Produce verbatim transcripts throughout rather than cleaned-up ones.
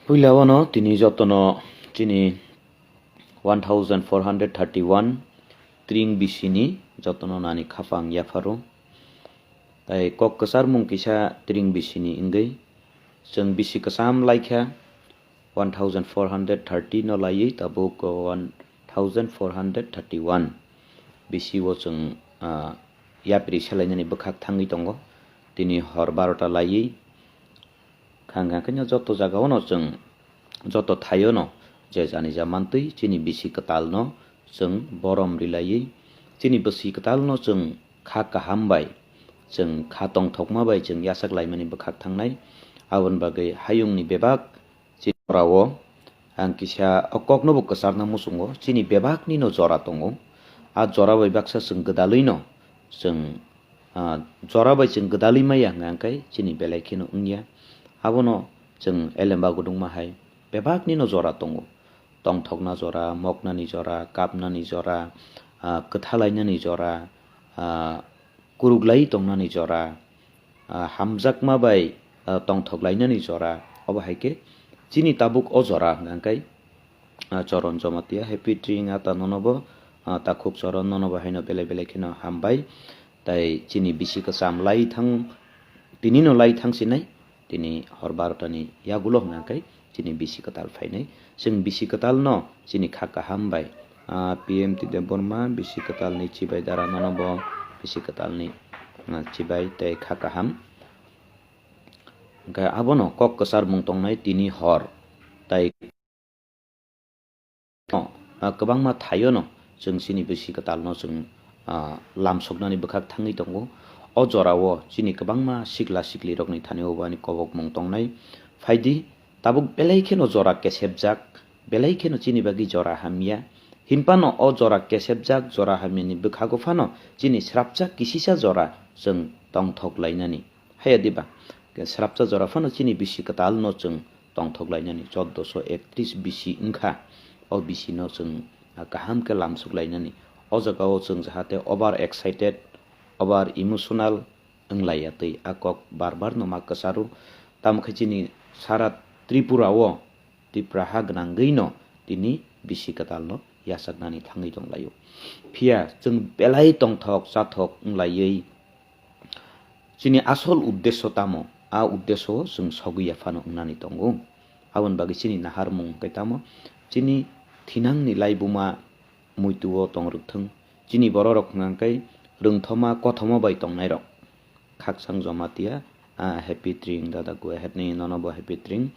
Puila wano tini jotono chini one thousand four hundred thirty one tring bisini jotono nani khapang yapharo. Tai kok kwchar mung kisa tring bisini wngwi chwng bisi kwcham laikha one thousand four hundred thirty no laiwi tabuk one thousand four hundred thirty one bisi o chwng, ah, yapri selainani bwkhak thangwi tongo. Tini hor barota laiwi Khang khang khe joto jaga o no chwng joto thai o no je jani ja mantwi chini bisi kwtal no chwng borom rilaiwi chini bisi kwtal no chwng kha kaham bai chwng kha tongthokma bai chwng yachak laimani bwkhak thangnai. Aboni bagwi hayung ni bebak chini jora o ang kisa o kok no bo kwchar na muchungo chini bebak ni no jora tongo. A jora bai baksa chwng gwdalwi no chwng ah, jora bai chwng gwdalwi maya hwnka hwnkhe chini belai kheno wngya. Abono chwng elemba gudungma hai bebaknino jora tongo. Tongthokna jora, moknani jora, kapnani jora, ah, kwthalainani jora, ah, kuruklai tongnani jora, ah, hamjakma bai, ah, tongthoklainani jora. Obo hai khe chini tabuk o jora hwnka hwnkhe, ah, Choron Jomatia, Happy Tring ata nono bo, ah, Takhuk Choron nono bo haino belai belai kheno hambai. Tai chini bisi kwcham lai thang, tini no lai thang sinai, tini hor barota ni yagulo hwnka hwnkhe chini bisi kwtal phainai. Chwng bisi kwtal no chini kha kaham bai, ah, P M T Debbarma bisi kwtal ni chibai dara nono bo bisi kwtal ni, ah, chibai tei kha kaham. Hwnkhe abono kok kwchar mung tongnai tini hor tai ah, kwbangma thaio no chwng chini bisi kwtal no chwng, ah, lamsoknani bwkhak thangwi tongo. O jora o chini kwbangma sikla sikli rokni thani o bo ani kobokmung tongnai. Phaidi tabuk belai kheno jora kesepjak, belai kheno chini bagwi jora hamya. Hinphano o jora kesepjak, jora hamyani bwkhago phano chini srapjak kisisa jora chwng tongthok lainani. Haya diba? Srapsa jora phano chini bisi kwtal no chwng tongthok lainani, choddoso ektris bisi wngkha. O bisi no chwng, ah, kaham khe lamsok lainani. O jaga o chwng jahate over excited, over emotional wng laiya twi a kok bar bar no ma kwcharo. Tamo khe chini sara Tripura o Tipra ha gwnangwi no tini bisi kwtal no yachaknani thangwi tong laio. Phiya chwng belai tongthok chathok wng laiwi chini asol uddesho tamo, a uddesho chwng sogwi ya phano wngnani tongo. Aboni bagwi chini naharmung hwnkhe tamo, chini thinangni laibuma muitu o tong rwk thung. Chini bororok hwnkha khe rwngthoma kothoma bai tongnairok. Khakchang Jomatia, ah, Happy Tring, Dada Go Ahead ni nono bo Happy Tring.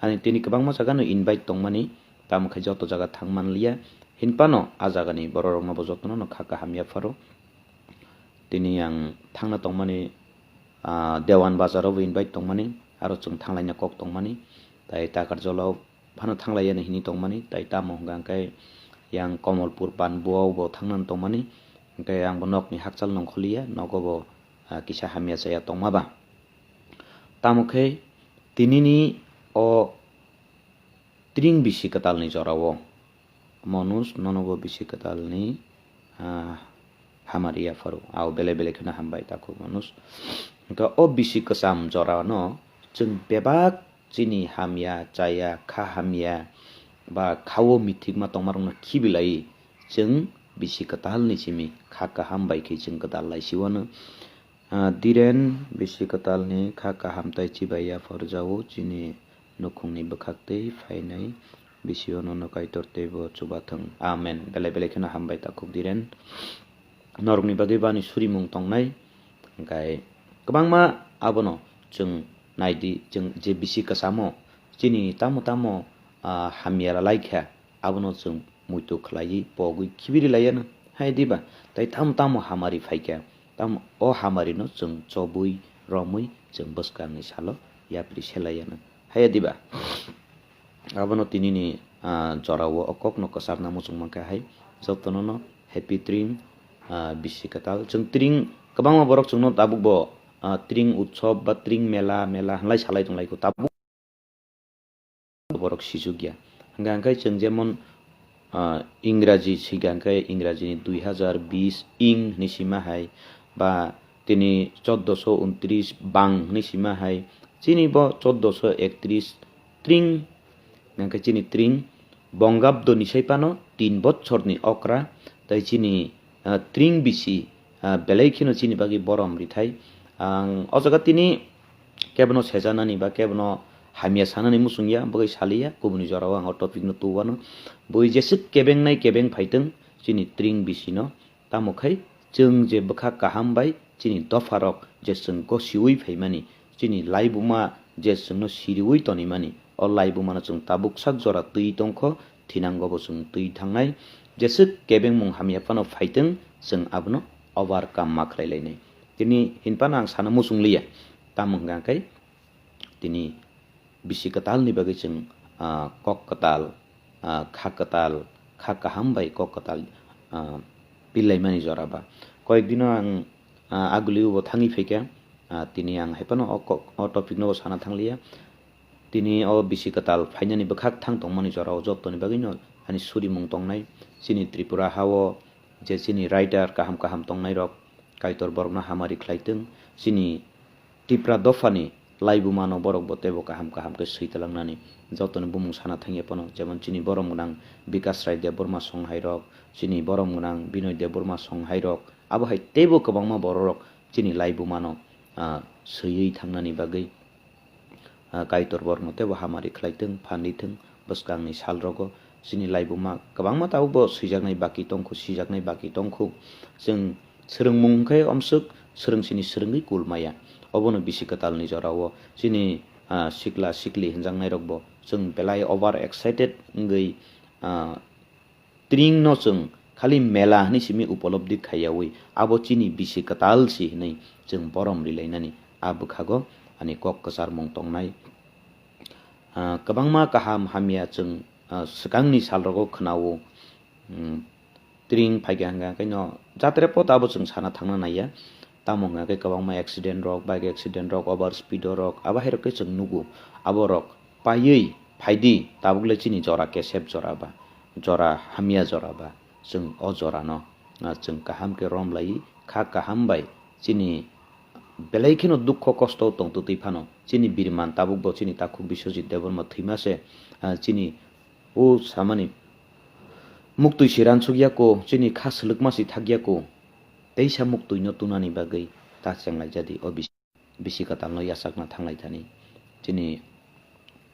Ani tini kwbangma jaga no invite tongmani, tamo khe joto jaga thang manliya. Hinphano a jaga ni bororok no bo joto no kha kaham yapharo. Tini ang thangna tongmani, ah, Dewan Bazar o bo invite tongmani, aro chwng thanglaina kok tongmani, tai Takarjala o phano thanglaiyani hini tongmani, tai tamo hwnkha hwnkhe yang Komolpur Panbua o bo thangnani tongmani, hwnkhe ang bo nokni hakchal nongkhorliya, nogo bo, ah, kisa hamya chaya tongma ba. Tamo khe tinini o Tring bisi kwtalni jorao Manus nono bo bisi kwtalni, ah, hamari yapharo. Ao belai belai kheno hambai takhuk Manus. Hwnkhe o bisi kwcham jorano chwng bebak chini hamya, chaya, kha hamya ba khao mithikma tongmarokno khibilai chwng bisi kwtalni simi kha kaham bai khe chwng kwtal lai siwano. Ah, Diren bisi kwtalni kha kaham tai chibai yapharjao chini nukhungni bwkhaktwi phainai bisio nono Kaitor teibo chubathwng. Amen. Belai belai kheno hambai takhuk Diren. Norokni bagwi bani surimung tongnai. Hwnkhe kwbangma abono chwng naidi, chwng je bisi kwchamo chini tamo tamo, ah, hamya laikha abono chwng muitu khlaiwi pogwi khibiri laiyano. Hai diba? Tai tamo tamo hamari phaikha. Tamo o hamarino chwng chobwi, romwi chwng bwskangni salo yapri selaiyano. Haya diba? Abono tinini, ah, jorao o kokno kwcharna muchung mankha hai. Jotono no happy Tring, ah, bisi kwtal. Chwng Tring kwbangma borok chwngno tabukbo, ah, Tring utsob ba Tring mela, mela hwnlai salai tonglaikho. Tabuk borok sijukya. Hwnkha hwnkhe chwng jemon, ah, Ingraji siga hwnkhe Ingrajini dui hazar bis ing hwnwi sima hai, ba tini choddoso untris bang hwnwi sima hai, chini bo choddoso ektris tring Hwnkhe chini tring bongabdo ni sai phano tin bochor ni okra, tei chini, ah, tring bisi, ah, belai kheno chini bagwi borom rithai. Ang o jaga tini kebono sejanani ba kebono hamya sanani muchung ya, bagwi saliya, kubuni jorao ang o topic no tuwano. Bui jeswk kebengnai kebeng phaitwng chini tring bisi no, tamo khai chwng je bwkha kaham bai chini dopha rok je chwng gosiwi phaimani, chini laibuma je chwngno siriwi tonimani, o laibumano chwng tabuk sak jora twi tongkho, thinango bo chwng twi thangnai. Jeswk kebengmung hamya phano phaitwng, chwng abono overcome ma khlai lainai. Tini hinphano ang sana muchung liya, tamo hwnkha khe tini bisi kwtalni bagwi chwng, ah, kok kwtal, ah, kha kwtal, kha kaham bai kok kwtal, ah, pillaimani jora ba. Koyek dino ang, ah, agulio bo thangwi phaikha, ah, tini ang haiphano o kok, o topic no bo sana thangliya. Tini o bisi kwtal phainani bwkhak thang tongmani jorao jotoni bagwino ani surimung tongnai. Chini Tripura hao je chini writer kaham kaham tongnairok Kaitor borokno hamari khlaitwng. Chini Tipra dophani laibumano borok bo teibo kaham kaham khe swi tlangnani jotoni bumung sana thangya phano, jemon chini borom gwnang Bikas Rai Debbarma songhairok, chini borom gwnang Binoy Debbarma songhairok, abo hai teibo kwbangma bororok chini laibumano, ah, swiwi thangnani bagwi, ah, Kaitor borokno teibo hamari khlaitwng, phanlithwng bwskangni salrogo. Chini laibuma kwbangma tabukbo swijaknai baki tongkhu, sijaknai baki tongkhu. Chwng swrwngmung hwnkhe omswk swrwng sini swrwngwi kul maya. Obono bisi kwtalni jorao chini, ah, sikla sikli hwnjaknairokbo chwng belai over excited wngwi, ah, tringno chwng khali mela hwnwi simi upolobdi khaiyawi abo chini bisi kwtal si hwnwi chwng borom rilainani a bwkhago ani kok kwcharmung tongnai. Ah, kwbangma kaham hamya chwng, ah, swkangni salrogo khwnao. Hmm, tring phaikha hwnkha khe no jatre poto abo chwng sana thangna naiya. Tamo hwnkha khe kwbangma accident rok, bike accident rok, over speed rok, abo hai rok khe chwng nugo. Abo rok paiwi phaidi, tabuk le chini jora kesep jora ba, jora hamya jora ba, chwng o jora no, ah, chwng kaham khe rom lai kha, kaham bai chini belai kheno dukho kosto tong twtwi phano chini birman tabuk bo chini takhuk Biswajit Debbarma thwima se, ah, chini o samani muktwi si ransuk ya ko, chini kha swlwkma si thak ya ko, teisa muktwi no tunani bagwi ta chenglaijadi o bis-, bisi kwtal no yachakna thanglai thani. Chini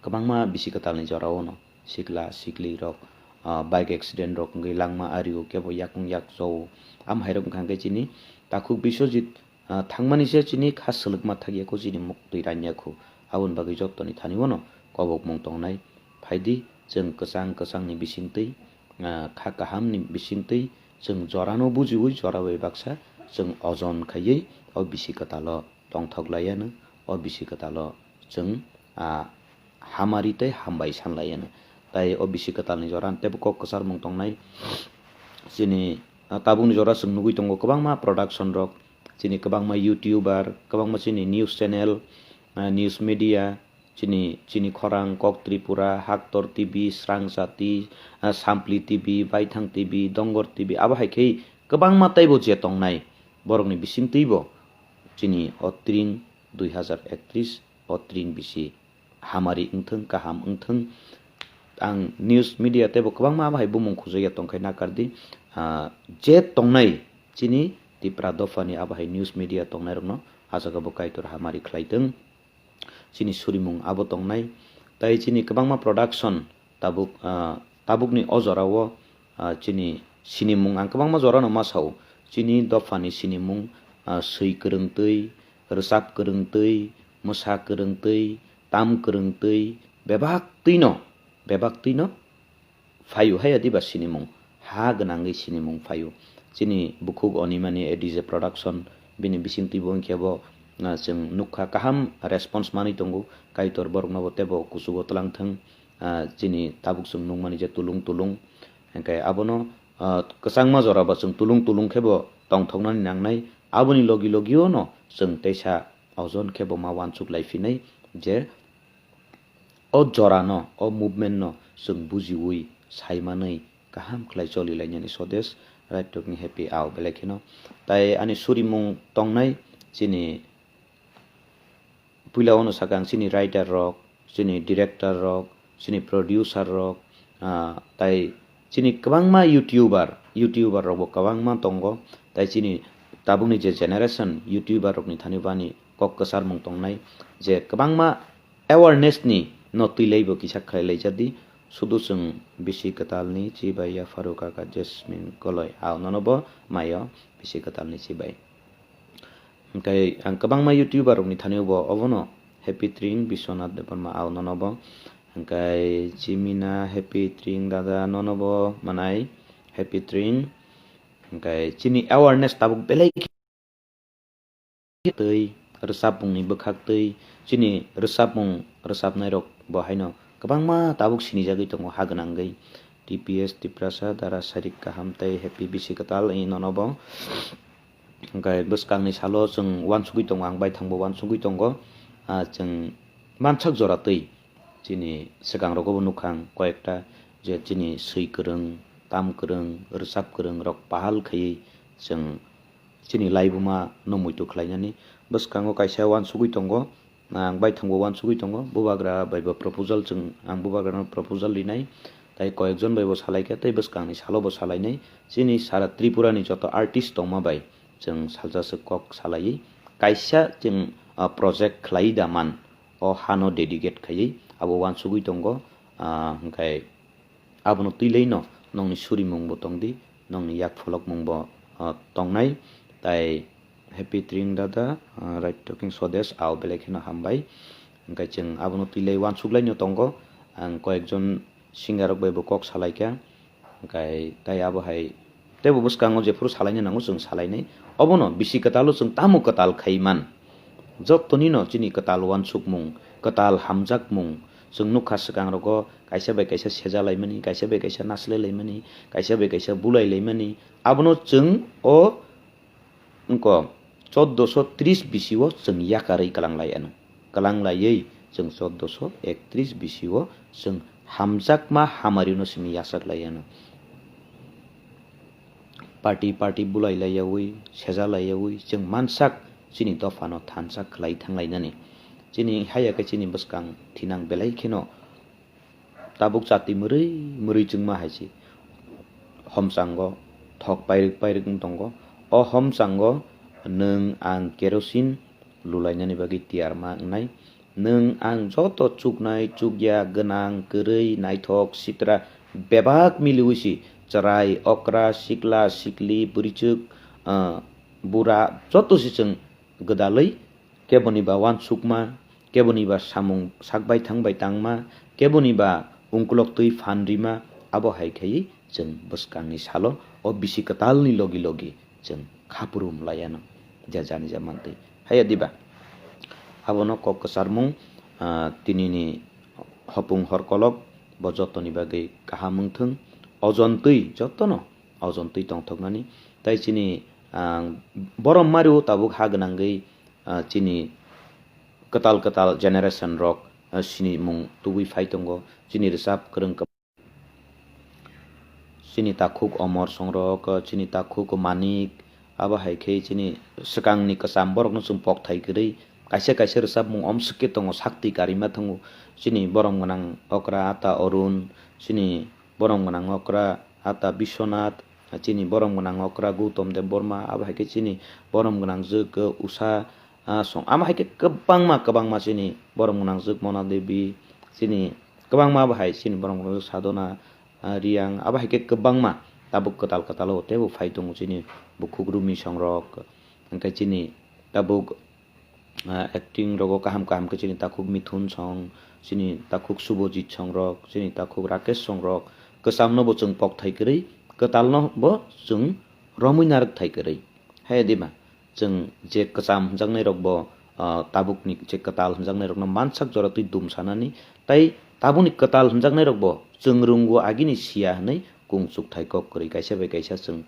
kwbangma bisi kwtal ni jora o no sikla sikli rok, ah, bike accident rok wngwi langma ario kebo yakung yak chao. Am hai rok wngkha hwnkhe chini takhuk Biswajit, ah, thangmani se chini kha swlwkma thakya kho, chini muktwi ranya kho. Aboni bagwi jottoni thani bono kobokmung tongnai. Phaidi chwng kwchang kwchangni bisingtwi, ah, kha kahamni bisingtwi chwng jorano bujiwi jora bai baksa chwng ojon khaiwi o bisi kwtalo tongthok laiya no, o bisi kwtalo chwng, ah, hamari tei hambai san laiya no. Tai o bisi kwtalni jora teibo kok kwcharmung tongnai. Chini, ah, tabukni jora chwng nugwi tongo kwbangma production rok, chini kwbangma YouTuber, kwbangma chini news channel, ah, news media, chini, chini khorang kok Tripura, Haktor T V, Srang Jati, ah, Sampli T V, Baithang T V, Dongor T V, abo hai khe kwbangma teibo je tongnai borokni bisingtwibo chini o tring dui hazar ektris o tring bisi hamari wngthwng, kaham wngthwng. Ang news media teibo kwbangma abo hai bumung khujagya tongkhai nakardi. Ah, je tongnai chini Tipra dophani abo hai news media tongnairokno ah jaga bo Kaitor hamari khlaitwng. Chini surimung abo tongnai. Tai chini kwbangma production tabuk, ah, tabukni o jorao, ah, chini sinimung ang kwbangma jorano ma sao. Chini dophani sinimung, ah, swi kwrwngtwi, rwchap kwrwngtwi, mwsa kwrwngtwi, tam kwrwngtwi, bebak twino, bebak twino phaio hai adiba sinimung, ha gwnangwi sinimung phaio. Chini bukhuk Onimani A D J Production, bini bisingtwibo hwnkhe bo, ah, chwng nukha kaham response manwi tongo, Kaitor borokno bo teibo kuchugo twlangthwng, ah, chini tabuk chwng nukmani je tulung tulung, hwnkhe abono, ah, kwchangma jora bo chwng tulung tulung khe bo tongthoknani nangnai, aboni logi logio no chwng teisa ojon khe bo ma uansuk lai phinai je, o jorano, o movement no chwng bujiwi, saimanwi kaham khlai choli lainani Swadesh Raitok ni happy ao belai kheno. Tai ani surimung tongnai chini puila ono sakha ang chini writer rok, chini director rok, chini producer rok, ah, tai chini kwbangma YouTuber, YouTuber rok bo kwbangma tongo, tai chini tabukni je generation YouTuber rokni thani bani kok kwcharmung tongnai, je kwbangma awareness ni no twi lai bo kisa khlai lai jadi, sudu chwng bisi kwtal ni chibai yapharo kaka Jasmine Goloi, ah, nono bo mayo bisi kwtal ni chibai. Hwnkhe ang kwbangma YouTuber rokni thani bo obono Happy Tring, Biswanath Debbarma, ah, nono bo. Hwnkhe Jimina, Happy Tring dada, nono bo manai Happy Tring. Hwnkhe chini awareness tabuk belai khe twi, rwchapmungni bwkhak twi, chini rwchapmung rwchapnairok bo haino kwbangma tabuk sinijagwi tongo ha gwnangwi. T P S Tiprasa, Dara Sarik Kaham tei Happy Bisi Kwtal, nono bo. Hwnkhe bwskangni salo chwng uansugwi tongo, ang baithangbo uansugwi tongo. Ah, chwng mansak jora twi chini swkang rogo bo nukha ang koyekta, je chini swi kwrwng, tam kwrwng, rwchap kwrwng rok pahal khaiwi chwng chini laibuma no muitu khlainani. Bwskango kaisa uansugwi tongo, ang baithangbo uansugwi tongo, bubagra bai bo proposal chwng, ang bubagrano proposal rinai, tai koyekjon bai bo salaikha, tei bwskangni salo bo salainai. Chini sara Tripura ni joto artist tongma bai chwng saljaswk kok salaiwi kaisa chwng, ah, project khlai da man, o hano dedicate khaiwi abo uansugwi tongo, ah, hwnkhe abono twi laino nongni surimung bo tongdi, nongni yak pholokmung bo, ah, tongnai. Tai Happy Tring dada, ah, Right Talking Swadesh, ao belai kheno hambai. Hwnkhe chwng abono twi lai uansuk laino tongo. Ang koyekjon singer rok bai bo kok salaikha. Hwnkhe tai abo hai teibo bwskango jephuru salaina nango chwng salainai. Obono bisi kwtalo chwng tamo kwtal khai man. Jotoni no chini kwtal uansukmung, kwtal hamjakmung chwng nukha swkang rogo, kaisa bai kaisa seja laimani, kaisa bai kaisa naslai laimani, kaisa bai kaisa bulai laimani. Abono chwng o wngkha chauddosho tris bisio chwng yakarwi kwlang lai anw. Kwlang laiwi chwng chauddosho ektris bisio chwng hamjakma hamarino simi yachak lai anw. Party party bulai laiyawi, seja laiyawi chwng mansak chini dophano thansa khlai thanglainani. Chini haya khe chini bwskang thinang belai kheno tabuk chati mwrwi mwrwi chwngma hai se. Homchango thok pairik pairik wng tongo. O homchango nwng ang kerosene lulainani bagwi tiyar ma wngnai. Nwng ang joto chuknai chukya, gwnang, kwrwi, naithok, sitra bebak miliwi se, chwrai, okra, sikla, sikli, bwrwichwk, ah, bura joto se chwng gwdalwi keboni ba uansukma, keboni ba samung sak baithang bai tangma, keboni ba ungkulok twi phan rima, abo hai khaiwi chwng bwskangni salo o bisi kwtalni logi logi chwng khapurum laianw, je jani ja mantwi. Haya diba? Abono kok kwcharmung, ah, tinini hopung horkolok bo jotoni bagwi kaham wngthwng, ojon twi jotono ojon twi tongthoknani. Tai chini, ah, borom mario tabuk ha gwnangwi, ah, chini kwtal kwtal generation rok, ah, sinimung tubui phai tongo. Chini rwchap kwrwng kwbang. Chini takhuk Omor Songrok, chini takhuk Manik, abo hai khe chini swkangni kwcham borokno chwng pokthai kwrwi kaisa kaisa rwchapmung omswk khe tongo, sakti karima thango. Chini borom gwnang okra ata Arun, chini borom gwnang okra ata Biswanath, chini borom gwnang okra Gautam Debbarma, abo hai khe chini borom gwnang jwk Usha, ah, song, amo hai khe kwbangma, kwbangma chini borom gwnang jwk Mona Devi, chini kwbangma abo hai chini borom gwnang jwk Sadhana, ah, Riang, abo hai khe kwbangma tabuk kwtal kwtal o teibo phai tongo chini bukhuk Rumi Songrok, hwnkhe chini tabuk, ah, acting rogo kaham kaham khe chini takhuk Mithun Song, chini takhuk Subhajit Songrok, chini takhuk Rakesh Songrok, kwchamno bo chwng pokthai kwrwi, kwtalno bo chwng romwi narwk thai kwrwi. Hai diba? Chwng je kwcham hwnjaknairokbo, ah, tabukni je kwtal hwnjaknairokno mansak jora twi dum sanani, tai tabukni kwtal hwnjaknairokbo chwng rwngo agini siya hwnwi kung chukthai kok kwrwi kaisa bai kaisa chwng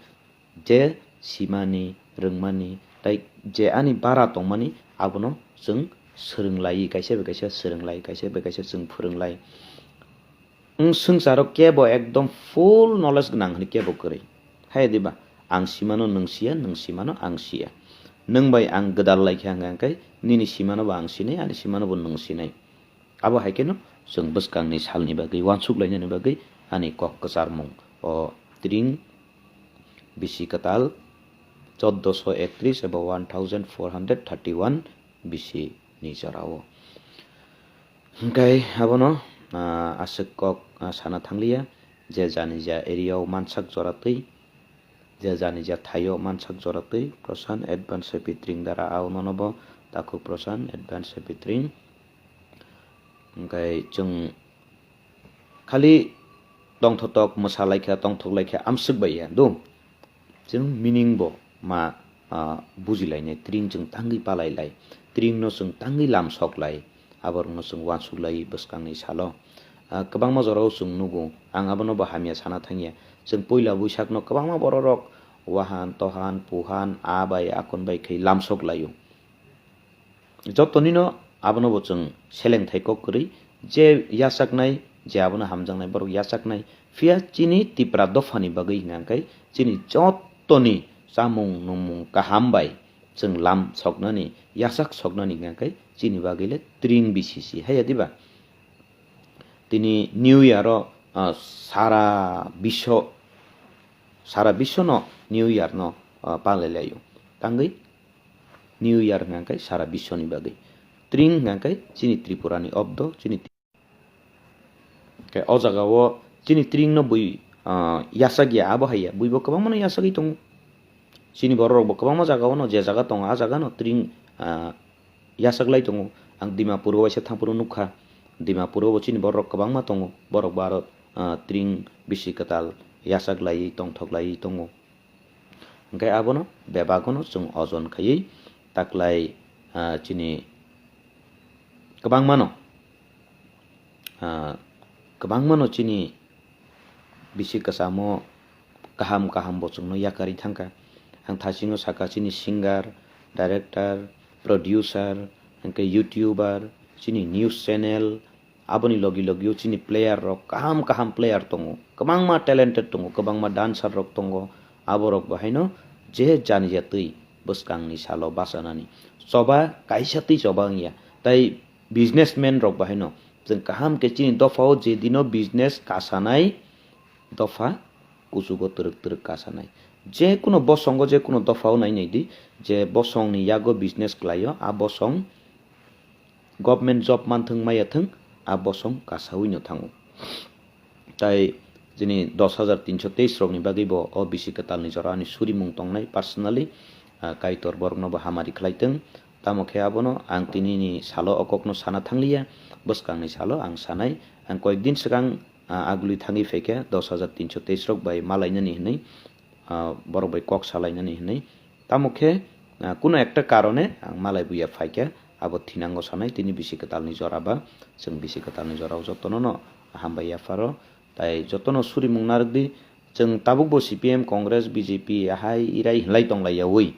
je simani, rwngmani, tai je ani bara tongmani abono chwng swrwng lai, kaisa bai kaisa swrwng lai, kaisa bai kaisa chwng phwrwng lai. Wng swngcharo kebo ekdom full knowledge gwnang hwnwi kebo kwrwi. Hai diba? Ang simano nwng siya, nwng simano ang siya. Nwng bai ang gwdal lai khe hwnka hwnkhe nini simano bo ang sinai, ani simano bo nwng sinai. Abo hai kheno chwng bwskangni salni bagwi uansuk lainani bagwi ani kok kwcharmung. O tring bisi kwtal choddoso ektris eba one thousand four hundred thirty one bisi ni jorao. Hwnkhe abono, ah, aswk kok, ah, sana thangliya, je jani ja area o mansak jora twi, je jani ja thaio mansak jora twi, Prashan Advance Happy Tring dara ao nono bo takhuk Prashan Advance Happy Tring. Hwnkhe chwng khali tongthotok mwsa laikha, tongthok laikha, amswk bai ya do. Chwng meaning bo ma, ah, buji lainai, tring chwng tangwi palai lai, tring no chwng tangwi lamsok lai, aborok no chwng uansuk lai bwskangni salo. Ah, kwbangma jorao chwng nugo, ang abono bo hamya sana thangya. Chwng puila buisak no kwbangma bororok wahan, tohan, puhan, a bai, akon bai khai lamsok laio. Jotonino abono bo chwng selengthai kok kwrwi, je yachaknai, je abono hamjaknai, borok yachaknai. Phiya chini Tipra dophani bagwi hwnkha khe chini jotoni chamung nungmung kaham bai chwng lam soknani, yachak soknani hwnkha khe chini bagwi le tring bisi si haya diba? Tini New Year o, ah, sara biswo, sara biswono New Year no, ah, palai laio. Tangwi New Year hwnkha khe sara biswoni bagwi. Tring hwnkha khe chini Tripura ni obdo, chini khe o jaga o chini tring no bui, ah, yachak ya, abo hai ya. Bui bo kwbangma no yachagwi tongo. Chini borok rok bo kwbangma jaga o no, je jaga tongo, a jaga no tring, ah, yachak lai tongo. Ang Dimapur o waisa thang phuru nukha. Dimapur o bo chini borok rok kwbangma tongo. Borok bo aro, ah, tring bisi kwtal yachak laiwi tongthok laiwi tongo. Hwnkhe abono bebagono chwng ojon khaiwi taklai, ah, chini kwbangmano, ah, kwbangmano chini bisi kwchamo kaham kaham bo chwngno yakarwi thangkha. Ang thasingo sakha chini singer, director, producer, hwnkhe youtuber, chini news channel, aboni logi logio chini player rok kaham kaham player tongo, kwbangma talented tongo, kwbangma dancer rok tongo, aborok bo haino je jani jatwi bwskangni salo bachanani choba kaisa twi choba wngya. Tai businessman rok bo haino chwng kaham khe chini dophao je dino business kasanai dopha kuchugo twrwk twrwk kasanai. Je kuno bosongo, je kuno dophao nai nai di, je bosongni yago business kwlaio, a bosong government job manthwng maya thwng, a bosong kasawi no thango. Tai chini dos hajar tinso teis rokni bagwi bo o bisi kwtalni jora ani surimung tongnai personally, ah, Kaitor borokno bo hamari khlai thwng. Tamo khe abono ang tinini salo o kokno sana thangliya, bwskangni salo ang sanai. Ang koyek din swkang, ah, aguli thangwi phaikha dos hajar tinso teis rok bai malainani hinwi, ah, borok bai kok salainani hinwi. Tamo khe, ah, kuno ekta karone ang malai buya phaikha, abo thinango sanai tini bisi kwtalni jora ba, chwng bisi kwtalni jorao jotono no hambai yapharo, tai jotono surimung narwkdi, chwng tabukbo C P M, Congress, B J P, ahai irai hinlai tonglaiyawi.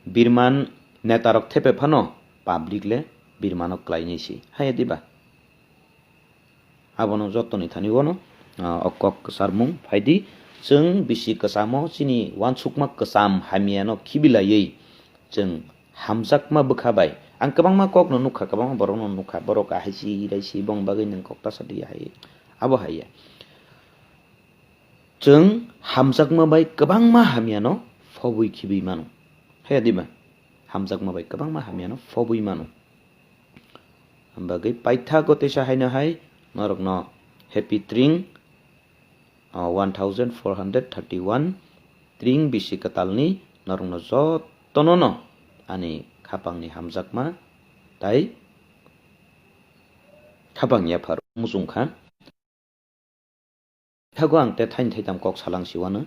Birman netarok thepe phano public le birmano klainai si, haya diba? Abono jotoni thani uano, ah, o kok kwcharmung phaidi, chwng bisi kwchamo chini uansukma kwcham hamyano khibilaiwi chwng hamjakma bwkha bai. Ang kwbangma kokno nukha, kwbangma borokno nukha, borok ahai si, irai si, bong bagwi nwng kok ta sadi ahai, abo hai ya. Chwng hamjakma bai kwbangma hamyano phobwi khibwi mano. Haya diba? Hamjakma bai kwbangma hamyano phobwi mano. Bagwi paithago teisa haino hai norokno Happy Tring, ah, one thousand four hundred thirty one Tring bisi kwtalni norokno jotono no ani khapangni hamjakma tai khapang yaphar muchung kha. Thago ang te thaini thaitam kok salang siwano.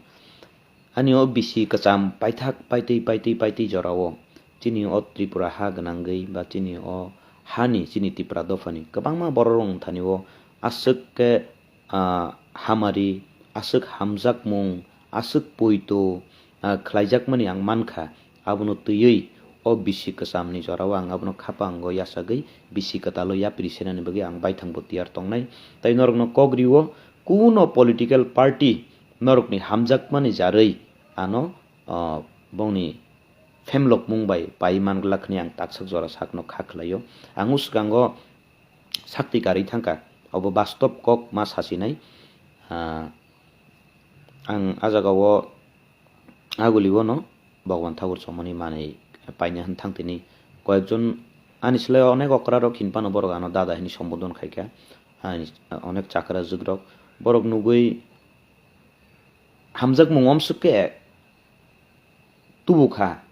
Ani o bisi kwcham paithak paitwi, paitwi, paitwi jorao chini o Tripura ha gwnangwi ba chini o hani, chini Tipra dophani kwbangma bororok wng thani o aswk khe, ah, hamari, aswk hamjakmung, aswk poito, ah, khlaijakmani ang mankha. Abono twiwi o bisi kwchamni jorao ang abono khapango yachagwi bisi kwtalo yapri senani bagwi ang baithangbo tiyar tongnai. Tai norokno kok rio, kuno political party norokni hamjakmani jarwi ano, ah, bongni phemlokmung bai pai manglak hwnwi ang taksak jora sakno kha khlaio. Ang o swkango sakti karwi thangkha. Obo bastob kok ma sasinai. Ah, ang a jagao agulio no Bhagwan Thakur chongmani manwi paina hwn thangtini. Koyekjon ani slai onek okra rok hinphano borok ano dada hini sombodon khaikha. Ani onek chakra jwk rok borok nugwi hamjakmung omswk khe tubukha.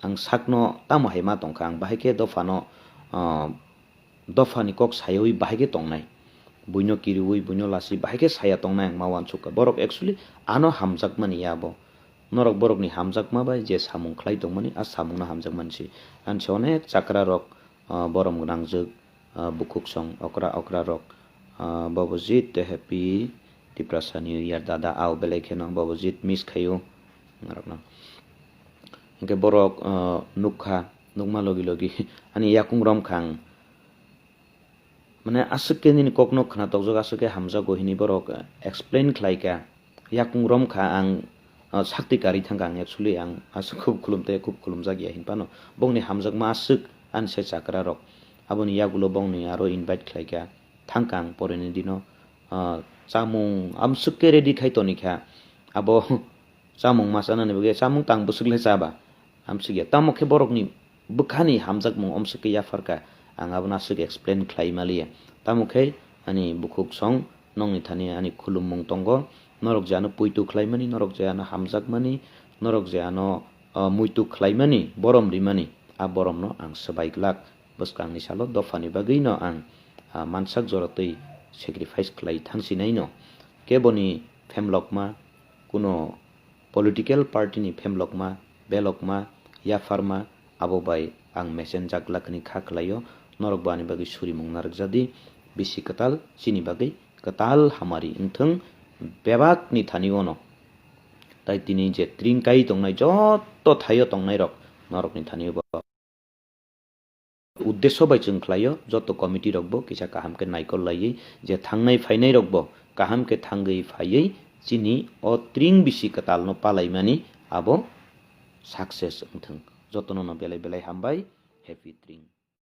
Ang sakno tamo hai ma tongkha, ang bahai khe dophano, ah, dophani kok sayawi bahai khe tongnai. Buino kiriwi, buino lasi bahai khe saya tongnai ang ma uansukha. Borok actually ano hamjakmani ya bo. Norok borokni hamjakma bai je samung khlai tongmani, a samungno hamjakmani se. Ani se onek chakra rok, ah, borom gwnangjwk, ah, bukhuk song okra okra rok, ah, Babujit, Happy Tiprasa New Year dada, au belai kheno Babujit miss khaio norokno. Hinkhe borok, ah, nukha, nukma logi logi ani yakung romkha ang. Mane aswk khe nini kokno khna tokjak, aswk khe hamjago hini borok, ah, explain khlaikha. Yakung romkha ang, ah, sakti karwi thangkha ang, actually ang aswk khub khulum tei khub khulumjak ya hinphano. Bongni hamjakma aswk ani sai chakra rok. Aboni yagulo bongni aro invite khlaikha. Thangkha ang porini dino, ah, chamung amswk khe ready khai tonikha. Abo chamung ma chanani bagwi chamung tang bwswk le chaba. Amswk ya. Tamo khe borokni bwkhani hamjakmung omswk khe yapharkha. Ang abono aswk explain khlai maliya. Tamo khe ani bukhuk song nokni thani ani khulummung tongo. Norok je ano poito khlaimani, norok je ano hamjakmani, norok je ano, ah, muitu khlaimani, borom rimani, a boromno ang swbai glak. Bwskangni salo dophani bagwino ang, ah, mansak jora twi sacrifice khlai thangsinaino. Keboni phemlokma, kuno political party ni phemlokma, belokma, yapharma, abo bai ang mesen jak lakni kha khlaio, norok bo ani bagwi surimung narwkjadi, bisi kwtal chini bagwi kwtal hamari wngthwng bebakni thani ono. Tai tini je tring kai tongnai joto thaio tongnai rok norokni thani bo. Uddesho bai chwng khlaio, joto committee rok bo kisa kaham khe naikol laiwi je thangnai phainai rok bo kaham khe thangwi phaiwi chini o tring bisi kwtal no palaimani abo success wngthwng. Jotono no belai belai hambai, happy tring.